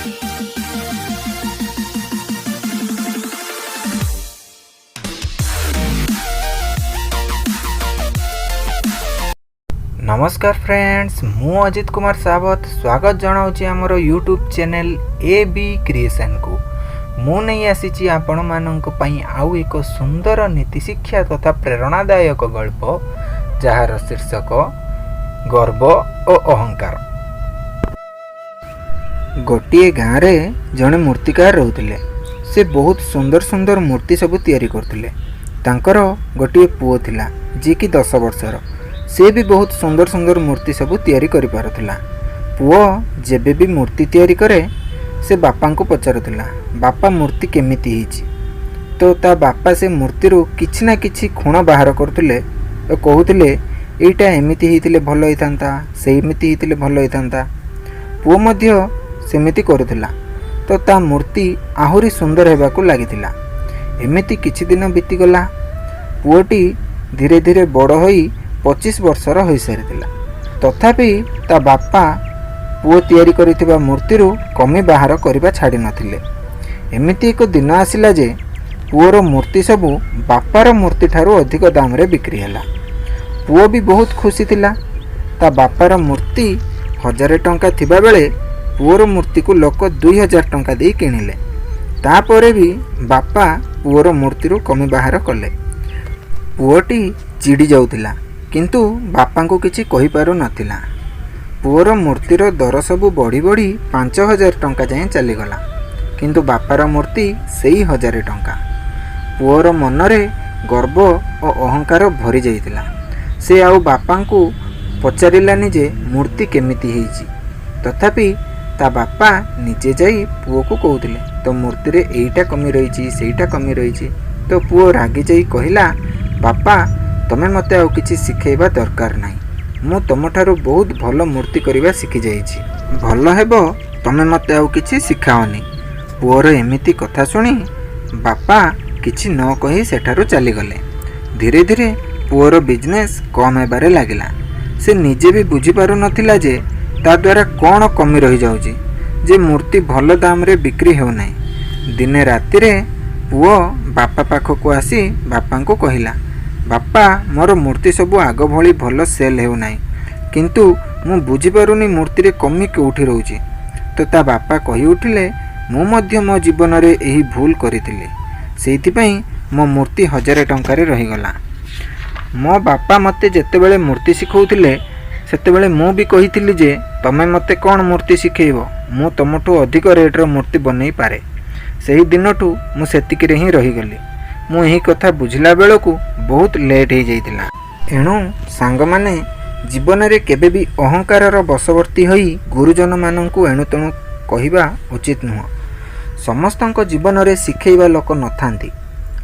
ନମସ୍କାର ଫ୍ରେଣ୍ଡସ୍, ମୁଁ ଅଜିତ କୁମାର ସାବତ ସ୍ୱାଗତ ଜଣାଉଛି ଆମର ୟୁଟ୍ୟୁବ୍ ଚ୍ୟାନେଲ୍ ଏ ବି କ୍ରିଏସନ୍କୁ। ମୁଁ ନେଇ ଆସିଛି ଆପଣମାନଙ୍କ ପାଇଁ ଆଉ ଏକ ସୁନ୍ଦର ନୀତିଶିକ୍ଷା ତଥା ପ୍ରେରଣାଦାୟକ ଗଳ୍ପ, ଯାହାର ଶୀର୍ଷକ ଗର୍ବ ଓ ଅହଙ୍କାର। ଗୋଟିଏ ଗାଁରେ ଜଣେ ମୂର୍ତ୍ତିକାର ରହୁଥିଲେ। ସେ ବହୁତ ସୁନ୍ଦର ସୁନ୍ଦର ମୂର୍ତ୍ତି ସବୁ ତିଆରି କରୁଥିଲେ। ତାଙ୍କର ଗୋଟିଏ ପୁଅ ଥିଲା, ଯିଏକି 10 ବର୍ଷର। ସେ ବି ବହୁତ ସୁନ୍ଦର ସୁନ୍ଦର ମୂର୍ତ୍ତି ସବୁ ତିଆରି କରିପାରୁଥିଲା। ପୁଅ ଯେବେ ବି ମୂର୍ତ୍ତି ତିଆରି କରେ, ସେ ବାପାଙ୍କୁ ପଚାରୁଥିଲା, "ବାପା, ମୂର୍ତ୍ତି କେମିତି ହେଇଛି?" ତ ତା ବାପା ସେ ମୂର୍ତ୍ତିରୁ କିଛି ନା କିଛି ଖୁଣ ବାହାର କରୁଥିଲେ ଓ କହୁଥିଲେ, "ଏଇଟା ଏମିତି ହେଇଥିଲେ ଭଲ ହେଇଥାନ୍ତା, ସେମିତି ହେଇଥିଲେ ଭଲ ହେଇଥାନ୍ତା।" ପୁଅ ମଧ୍ୟ ସେମିତି କରୁଥିଲା, ତ ତା ମୂର୍ତ୍ତି ଆହୁରି ସୁନ୍ଦର ହେବାକୁ ଲାଗିଥିଲା। ଏମିତି କିଛି ଦିନ ବିତିଗଲା। ପୁଅଟି ଧୀରେ ଧୀରେ ବଡ଼ ହୋଇ 25 ବର୍ଷର ହୋଇସାରିଥିଲା। ତଥାପି ତା ବାପା ପୁଅ ତିଆରି କରିଥିବା ମୂର୍ତ୍ତିରୁ କମି ବାହାର କରିବା ଛାଡ଼ି ନଥିଲେ। ଏମିତି ଏକ ଦିନ ଆସିଲା ଯେ ପୁଅର ମୂର୍ତ୍ତି ସବୁ ବାପାର ମୂର୍ତ୍ତିଠାରୁ ଅଧିକ ଦାମରେ ବିକ୍ରି ହେଲା। ପୁଅ ବି ବହୁତ ଖୁସି ଥିଲା। ତା ବାପାର ମୂର୍ତ୍ତି 1000 ଟଙ୍କା ଥିବାବେଳେ ପୁଅର ମୂର୍ତ୍ତିକୁ ଲୋକ 2000 ଟଙ୍କା ଦେଇ କିଣିଲେ। ତାପରେ ବି ବାପା ପୁଅର ମୂର୍ତ୍ତିରୁ କମି ବାହାର କଲେ। ପୁଅଟି ଚିଡ଼ି ଯାଉଥିଲା, କିନ୍ତୁ ବାପାଙ୍କୁ କିଛି କହିପାରୁନଥିଲା। ପୁଅର ମୂର୍ତ୍ତିର ଦର ସବୁ ବଢ଼ି ବଢ଼ି 5000 ଟଙ୍କା ଯାଏଁ ଚାଲିଗଲା, କିନ୍ତୁ ବାପାର ମୂର୍ତ୍ତି ସେଇ 1000 ଟଙ୍କା। ପୁଅର ମନରେ ଗର୍ବ ଓ ଅହଙ୍କାର ଭରି ଯାଇଥିଲା। ସେ ଆଉ ବାପାଙ୍କୁ ପଚାରିଲାନି ଯେ ମୂର୍ତ୍ତି କେମିତି ହେଇଛି। ତଥାପି ତା ବାପା ନିଜେ ଯାଇ ପୁଅକୁ କହୁଥିଲେ, "ତୋ ମୂର୍ତ୍ତିରେ ଏଇଟା କମି ରହିଛି, ସେଇଟା କମି ରହିଛି।" ତ ପୁଅ ରାଗି ଯାଇ କହିଲା, "ବାପା, ତମେ ମୋତେ ଆଉ କିଛି ଶିଖେଇବା ଦରକାର ନାହିଁ। ମୁଁ ତମଠାରୁ ବହୁତ ଭଲ ମୂର୍ତ୍ତି କରିବା ଶିଖିଯାଇଛି। ଭଲ ହେବ ତମେ ମୋତେ ଆଉ କିଛି ଶିଖାଅନି।" ପୁଅର ଏମିତି କଥା ଶୁଣି ବାପା କିଛି ନ କହି ସେଠାରୁ ଚାଲିଗଲେ। ଧୀରେ ଧୀରେ ପୁଅର ବିଜନେସ୍ କମ୍ ହେବାରେ ଲାଗିଲା। ସେ ନିଜେ ବି ବୁଝିପାରୁନଥିଲା ଯେ ତା ଦ୍ୱାରା କ'ଣ କମି ରହିଯାଉଛି ଯେ ମୂର୍ତ୍ତି ଭଲ ଦାମରେ ବିକ୍ରି ହେଉନାହିଁ। ଦିନେ ରାତିରେ ପୁଅ ବାପା ପାଖକୁ ଆସି ବାପାଙ୍କୁ କହିଲା, "ବାପା, ମୋର ମୂର୍ତ୍ତି ସବୁ ଆଗ ଭଳି ଭଲ ସେଲ୍ ହେଉନାହିଁ, କିନ୍ତୁ ମୁଁ ବୁଝିପାରୁନି ମୂର୍ତ୍ତିରେ କମି କେଉଁଠି ରହୁଛି।" ତ ତା ବାପା କହି ଉଠିଲେ, "ମୁଁ ମଧ୍ୟ ମୋ ଜୀବନରେ ଏହି ଭୁଲ କରିଥିଲି। ସେଇଥିପାଇଁ ମୋ ମୂର୍ତ୍ତି 1000 ଟଙ୍କାରେ ରହିଗଲା। ମୋ ବାପା ମୋତେ ଯେତେବେଳେ ମୂର୍ତ୍ତି ଶିଖଉଥିଲେ, ସେତେବେଳେ ମୁଁ ବି କହିଥିଲି ଯେ ତମେ ମୋତେ କ'ଣ ମୂର୍ତ୍ତି ଶିଖେଇବ, ମୁଁ ତମଠୁ ଅଧିକ ରେଟ୍ର ମୂର୍ତ୍ତି ବନେଇ ପାରେ। ସେହି ଦିନଠୁ ମୁଁ ସେତିକିରେ ହିଁ ରହିଗଲି। ମୁଁ ଏହି କଥା ବୁଝିଲା ବେଳକୁ ବହୁତ ଲେଟ୍ ହେଇଯାଇଥିଲା।" ଏଣୁ ସାଙ୍ଗମାନେ, ଜୀବନରେ କେବେ ବି ଅହଙ୍କାରର ବଶବର୍ତ୍ତୀ ହୋଇ ଗୁରୁଜନମାନଙ୍କୁ ଏଣୁତେଣୁ କହିବା ଉଚିତ ନୁହଁ। ସମସ୍ତଙ୍କ ଜୀବନରେ ଶିଖେଇବା ଲୋକ ନଥାନ୍ତି।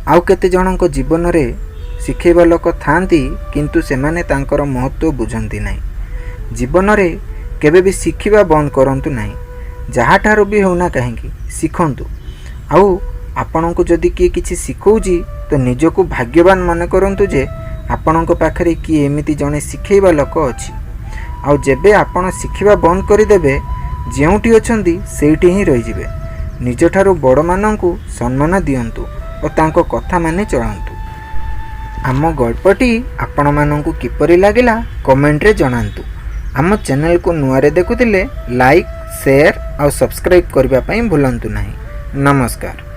ଆଉ କେତେ ଜଣଙ୍କ ଜୀବନରେ ଶିଖେଇବା ଲୋକ ଥାଆନ୍ତି, କିନ୍ତୁ ସେମାନେ ତାଙ୍କର ମହତ୍ତ୍ୱ ବୁଝନ୍ତି ନାହିଁ। ଜୀବନରେ କେବେ ବି ଶିଖିବା ବନ୍ଦ କରନ୍ତୁ ନାହିଁ। ଯାହାଠାରୁ ବି ହେଉନା କାହିଁକି, ଶିଖନ୍ତୁ। ଆଉ ଆପଣଙ୍କୁ ଯଦି କିଏ କିଛି ଶିଖଉଛି, ତ ନିଜକୁ ଭାଗ୍ୟବାନ ମନେ କରନ୍ତୁ ଯେ ଆପଣଙ୍କ ପାଖରେ କିଏ ଏମିତି ଜଣେ ଶିଖେଇବା ଲୋକ ଅଛି। ଆଉ ଯେବେ ଆପଣ ଶିଖିବା ବନ୍ଦ କରିଦେବେ, ଯେଉଁଠି ଅଛନ୍ତି ସେଇଠି ହିଁ ରହିଯିବେ। ନିଜଠାରୁ ବଡ଼ମାନଙ୍କୁ ସମ୍ମାନ ଦିଅନ୍ତୁ ଓ ତାଙ୍କ କଥା ମାନି ଚଳନ୍ତୁ। ଆମ ଗଳ୍ପଟି ଆପଣମାନଙ୍କୁ କିପରି ଲାଗିଲା, କମେଣ୍ଟରେ ଜଣାନ୍ତୁ। ଆମ ଚ୍ୟାନେଲକୁ ନୂଆରେ ଦେଖୁଥିଲେ ଲାଇକ୍, ସେୟାର ଆଉ ସବସ୍କ୍ରାଇବ୍ କରିବା ପାଇଁ ଭୁଲନ୍ତୁ ନାହିଁ। ନମସ୍କାର।